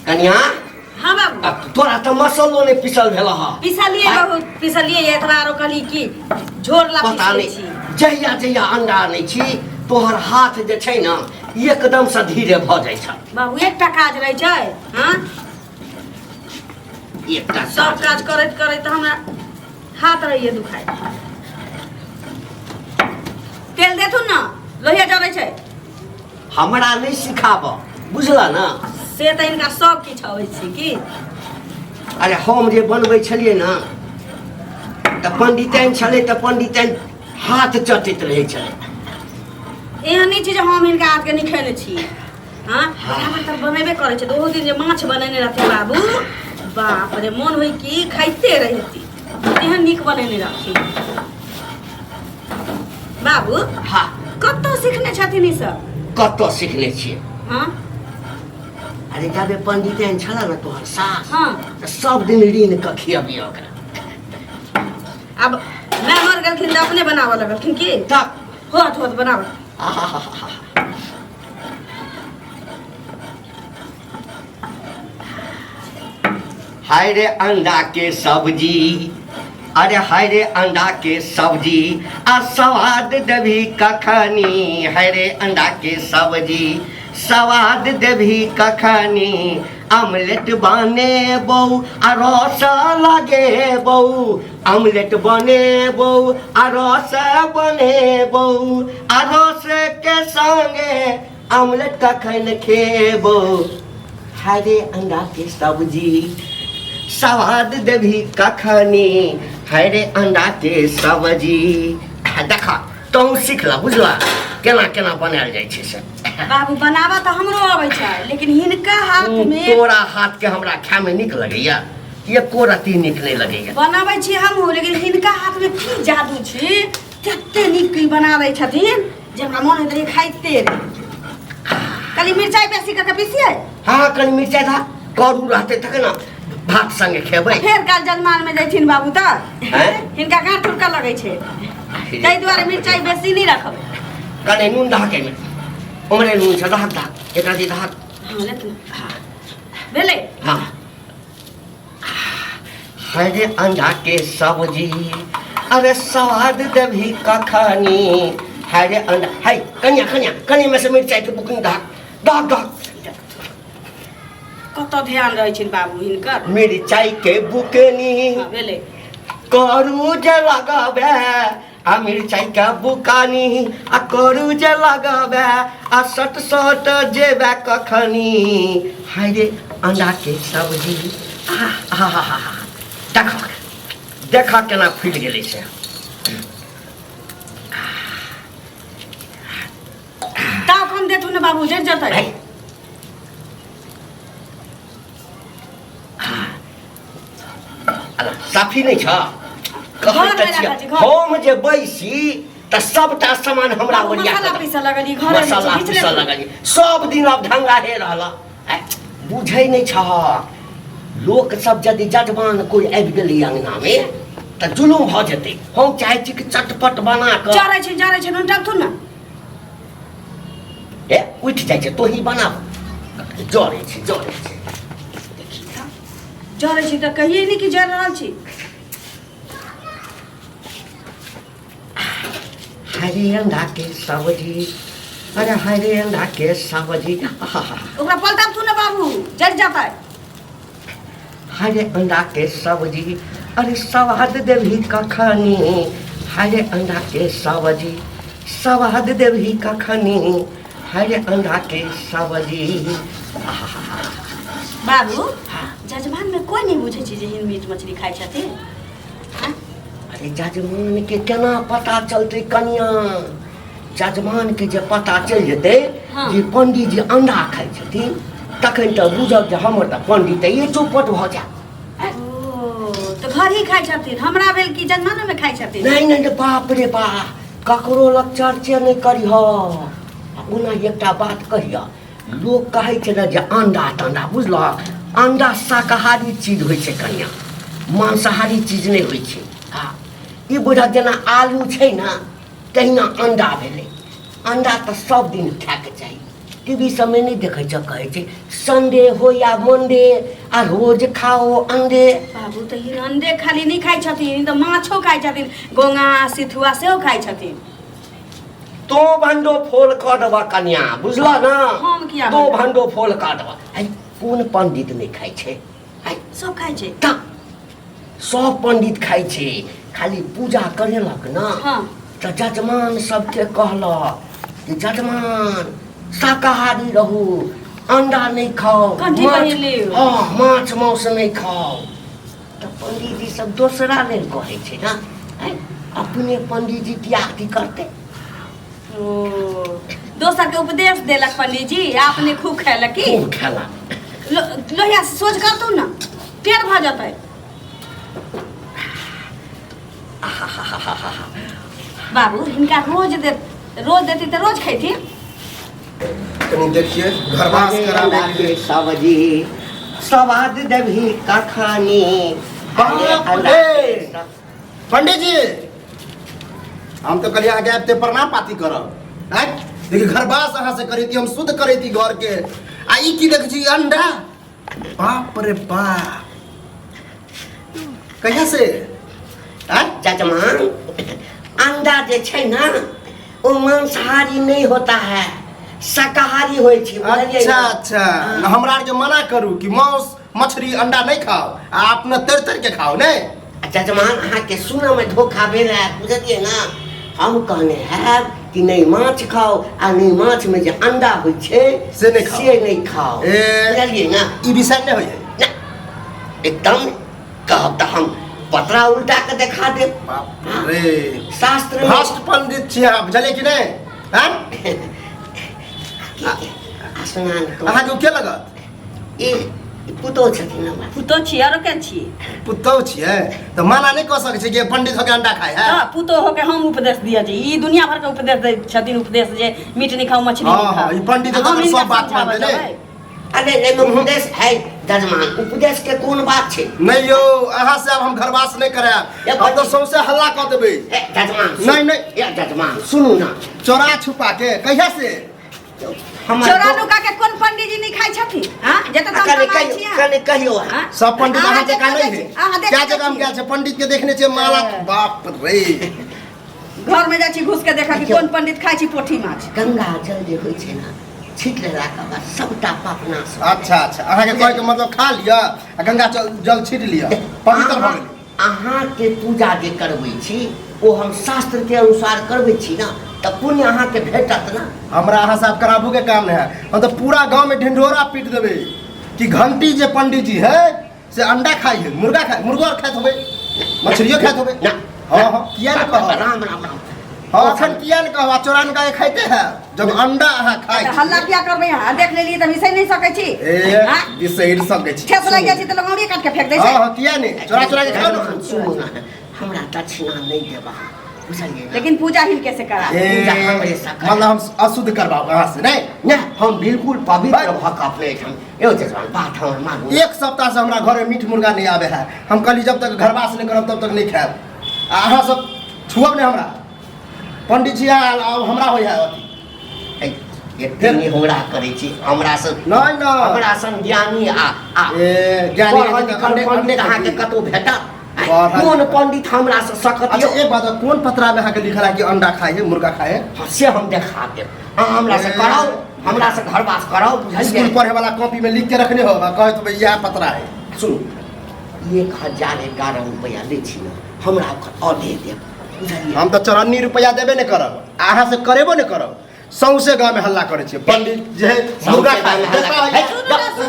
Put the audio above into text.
कनिया। हाँ बाबू। आ तोरा तऽ मसलो नहि पिसल भेल हँ। पिसलिए बहुत पिसलिए, एतबा आरो कहली कि झोर ला पता पिसै नहि छी। जहिया जहिया अंडा आनै छी तोहर हाथ जे छै ने एकदमसँ धीरे भऽ जाइ छ। बाबू एकटा काज रहै छै। हाँ। एकटा सब काज करैत करैत हमरा हाथ रहैए दुखाइ। तेल देथुन ने, लोहिया जरै छै। हमरा नहि सिखाब, बुझल ने? से तऽ हिनका सब किछु अबै छै की। अरे हम जे बनबै छलियै ने तऽ पंडिताइन छलै तऽ पंडिताइन हाथ चटैत रहै छलै। एहन नहि छै जे हम हिनका हाथके नहि खेने छी। हाँ, बराबर तऽ बनेबे करै छै। ओहो दिन जे माछ बनेने रहथिन बाबू, बाप रे, मोन होइ कि खाइते रहिती, एहन नीक बनेने रहथिन बाबू। हाँ। कतऽ सिखने छथिन ई सब? कतऽ सिखने छियै? हाँ। अरे जाबे पंडिताइन छलै ने तोहर सास, हाँ, तऽ सब दिन ऋण कऽ खियबियै ओकरा। आब माय मर गेलखिन तऽ अपने बनाबऽ लगलखिन की? तब होत होत बनाबऽ। आहाहाहा। हाय रे अंडा के सब्जी, अरे हाय रे अंडा के सब्जी, आ स्वाद देबही कखनी? हाय रे अंडा के सब्जी, स्वाद देबही कखनी? आमलेट बनेबौ आ रस लगेबौ, आमलेट बनेबौ आ रस बनेबौ, आ रस के संगे आमलेट कखन खेबौ? हाय रे अंडा के सब्जी, स्वाद देबही कखनी? हाय रे अंडा के सब्जी। देख, तहूँ सीख ला, बुझला केना केना बनायल जाइ छै से। बाबू, बनाबऽ तऽ हमरो अबै छै, लेकिन हिनका हाथ में तोरा हाथ के हमरा खाय में नीक लगैया? एको रत्ती नीक नहि लगैया। बनाबै छी हमहूँ, लेकिन हिनका हाथ में की जादू छै, कते नीक ई बना दै छथिन जे हमरा मोन होइत रहै खाइते रही। कनि मिरचाइ बेसी कऽ के पीसियै? हाँ, कनि मिरचाइ धा, करू रहतै तखन ने भात संगे खेबै। फेर काल जजमान में जैथिन बाबू तऽ हैं? हिनका गाँठ टुटका लगै छै, ताहि दुआरे मिरचाइ बेसी नहि रखबै। कनि नून दहक एहिमे, उम्हरे नून छै, दहक दहक, एकरा दी दहक। हाँ, लेथिन। भेलै। हाँ। हरे अंडा के सब्जी, अरे स्वाद देबही कखनी? हरे अंडा। है कनिया, कनिया, कनि में से मिरचाई के बुकनी दहक दहक दहक। कतऽ ध्यान रहै छनि बाबू हिनकर? मिरचाई के बुकनी। हाँ, भेलै। करू जे लगाबे आ मिरचाई के बुकानी आ करू जे लगाबे आ सट सट जेबे कखनी? हाय रे अंडा के सब्जी। आहा हा हा, देख देख केना फूलि गेलै से। ताव कम देथुन ने बाबू, जरि जेतै। है। साफी नहि छ, कहै घरमे तऽ छियै। राखल छै, घर। हम जे बैसी तऽ सबटा सामान हमरा बाबू, ओरिया मसाला कऽ पीसऽ लगलियै, घरमे छै, मसाला घीच पीसऽ लेथुन। लगलियै। सब दिन आब ढंगा हे रहल। बुझै नहि छह, लोक सब यदि जजमान कोइ आबि गेलै अंगनामे तऽ जुलुम भऽ जेतै। हम चाहै छी कि चटपट बना कऽ। जरै छै, जरै छै, नून टाकथुन ने। ए उठि जाइ छै, तोही बना। जरै छै, जरै छै। देखी तऽ, जरै छी तऽ कहियै नहि कि जरि रहल छी। हरे अंडा के सब्जी, अरे हरे अंडा के सब्जी। आहा। ओकरा पलटबथुन ने बाबू, जरि जेतै। हरे अंडा के सब्जी, अरे स्वाद देबही कखनी? हरे अंडा के सब्जी, स्वाद देबही कखनी? हरे अंडा के सब्जी। बाबू, जजमान में कोई नहीं बुझै छै जे हिन मीट मछली खाइ छथिन। हाँ? अरे जजमान के केना पता चलतै कनिया? जजमान के जे पता चलि जेतै जे पंडीजी अंडा खाइ छथिन, तखन तऽ बुझब जे हमर तऽ पंडित ये चौपट भऽ जायत। ओ तऽ घर ही खाइ छथिन, हमरा भेल कि जजमानो में खाइ छथिन। नहि नहि नहि, बाप रे बा, ककरो लग चर्चे नहि करिह। आ ओना एकटा बात कहिह, लोक कहै छै ने जे अंडा तंडा, बुझलह, अंडा शाकाहारी चीज होइ छै कनिया, मांसाहारी चीज नहि होइ छै। हँ, ई बुझक जेना आलू छै ने तहिना अंडा भेलै। अंडा तऽ सब दिन खायके चाही। टीवी सबमे नहि देखै छ, कहै छै संडे हो या मंडे आ रोज खाओ अंडे। बाबू तऽ ई अंडे खाली नहि खाइ छथिन, ई तऽ माछो खाइ छथिन, गोंगा सिथुआ सेहो खाइ छथिन। तो भंडो फोल कऽ देबऽ कन्या, बुझलऽ ना? हम किया तो भंडो? भंडो फोल कऽ देबऽ। आइ कोन पंडित नहि खाइ छै? आइ सब खाइ छै। तऽ सब पंडित खाइ छै, खाली पूजा करेलक ना। तऽ जजमान सबके कहलक कि जजमान शाकाहारी रहू, अंडा नहि खाउ, कंठी पहिर लिउ। हँ, माछ मांस नहि खाउ। तऽ पंडीजी सब दोसरा लेल कहै छै ना, आँय? अपने पंडीजी त्याग करतै। ओ दोसर के उपदेश देलक पंडीजी, अपने खूब खेलक की? खूब खेलक। लोहिया से सोझ करतौ ना, टेढ़ भऽ जेतै। बाबू हिनका रोज दे, रोज देती तऽ रोज खैथिन। कनी देखिए घरवास कराबे के लिए। सब्जी सवाद देबही कखनी? बाप रे! पंडित जी, हम तो कहलिए अहाँके आबिते प्रणाम पाती करब। आँय देखिए, घरवास अहाँ से करी थी, हम शुद्ध करी थी घर के, आ ई की देखै छी अंडा? बाप रे बाप, कहिया से? आँय? जजमान, अंडा जे छै ना ओ मांसाहारी नहीं होता है, शाकाहारी होइ छै, बुझलियै अच्छा ने? अच्छा, न हमरा आरके मना करू कि मांस मछली अंडा नहीं खाओ, आ अपना तर तर के खाओ नहीं। जजमान, अहाँके सुनऽमे धोखा भेल है, बुझलियै ना? हम कहने हैब कि नहि माछ खाओ आ नहि माछमे जे अंडा होइ छै से नहि खाओ। से नहि खाओ। ए। बुझलियै ना? ई विषय नहि होइ है। ना, एकदम कहब तऽ हम पतरा उल्टा के देखा देब। बाप रे, शास्त्र में भ्रष्ट पंडित छी अहाँ, बुझलियै कि नहि? आँय? स्नान करू। अहाँके ओ के लगत? ई पुतोह छथिन हमर। पुतोह छियै, आरो के छियै? पुतोह छियै तऽ मना नहि कऽ सकै छै कि पंडित होके अंडा खाय है। हँ, पुतोह होके हम उपदेश दिअ छी? ई दुनिया भर के उपदेश दै छथिन, उपदेश जे मीट नहीं खाओ, मछली नहीं हँ, खाओ। ई पंडित हम तऽ हिनका सब बात समझाबऽ मानतै ने। जेबै। अरे एहिमे उपदेश है जजमान, उपदेश के कोन बात छै? नहि यौ, अहाँ से आब हम घरवास नहि करायब, हम तऽ सौंसे हल्ला कऽ देबै। ए जजमान, नहि, नहि। ए जजमान, सुनू ना। चोरा छुपा के कहिया से? हमर चोरा नुका के कोन पंडीजी नहीं खाइ छथिन? हाँ, जतऽ तक कने कमाइ कहियो, छियै। कने कहियो। हाँ? सब पंडित अहाँ अहाँ जकाँ देखने नहि छी, है। अहाँ देखने क्या जगह हम छी। गेल छै पंडित के देखने छियै माला? हाँ। बाप रे, घर में जाइ छी घुस के देखा कि देखियौ। कोन पंडित खाइ छी पोठी माछ। गंगा जल जे होइ छै ना, छीट लेला के बाद सबटा पाप नाश हो अच्छा अच्छा, अहाँके कहैके मतलब खा लिअ आ गंगा जल जल छीट लिअ, पवित्र भऽ गेलै। अहाँके पूजा जे करबै छी ओ हम शास्त्र के अनुसार करबै छी ना, तऽ पुण्य अहाँके भेटत ना। हमरा अहाँ साहब कराबू के काम नहि है, हम तऽ पूरा गाँव में ढिंढोरा पीट देबै कि घंटी जे पंडित जी है से अंडा खाइ है, मुर्गा खाइ, मुर्गो आर खाइत होबै, मछलियो खाइत होबै। ना। हँ हँ, किया ने कहब? राम राम राम। हँ, अखन किया ने कहब? आ चोरा नुका के खाइते है जब अंडा अहाँ खाइ तऽ छी। हल्ला किया करबै अहाँ? देख लेलियै तऽ बिसरि नहि सकै छी। ए हाँ? बिसरि सकै छी। ठेस लागि जाइ छै तऽ लोक औंगरी काटि के फेंक दै हँ छै। हँ, किया ने चोरा चोरा के खाउ ने। सुनू ना, हमरा दक्षिणा नहि देबा, बुझलियै ना? लेकिन पूजा हिनके से करा। ए, पूजा हमरे से करा। मतलब हम अशुद्ध करबाब अहाँ से? नहि नहि, हम बिल्कुल पवित्र भाई। भऽ कऽ अपने एहिठाम यौ जजमान, बात हमर मानू। एक सप्ताह से हमरा घर में मीट मुर्गा नहीं आवे है। हम कहली जब तक घरवास नहीं करब तब तक नहीं खायब, आ अहाँ सब छुअब नहीं हमरा। पंडित जी आयल, आब हमरा होइ है अथी। एते निहोरा करै छी हमरा से? नहि नहि। हमरा सन ज्ञानी आ आ ए ज्ञानी पढ़ल हेतै तऽ लिखल अंडे पंडित अंडे अहाँके खाती। कतौ भेटत? पढ़ल कोन लिखल। पंडित हमरा से सकत? अच्छा यौ एक बात, कोन पतरा में अहाँके लिखल है कि अंडा खाए है, मुर्गा खाए है? हाँ, से हम देखा देब। अहाँ हमरा से ए। कराउ, हमरा से घरवास कराउ, बुझलियै? स्कूल पढ़े वाला कॉपी में लिख के रखने हो, कहत भैया इएह पतरा है। सुनू, 1011 रुपैआ लै छी ने, हमरा ओकर अधे देब, बुझलियै? हम तऽ चौरन्नी रुपैआ देबे नहि करब, अहाँ से करेबो नहि करब। सौंसे गाँव में हल्ला करै छियै, पंडित जे है मुर्गा सौंसे खाए गाँवमे हल्ला देखा करै। है।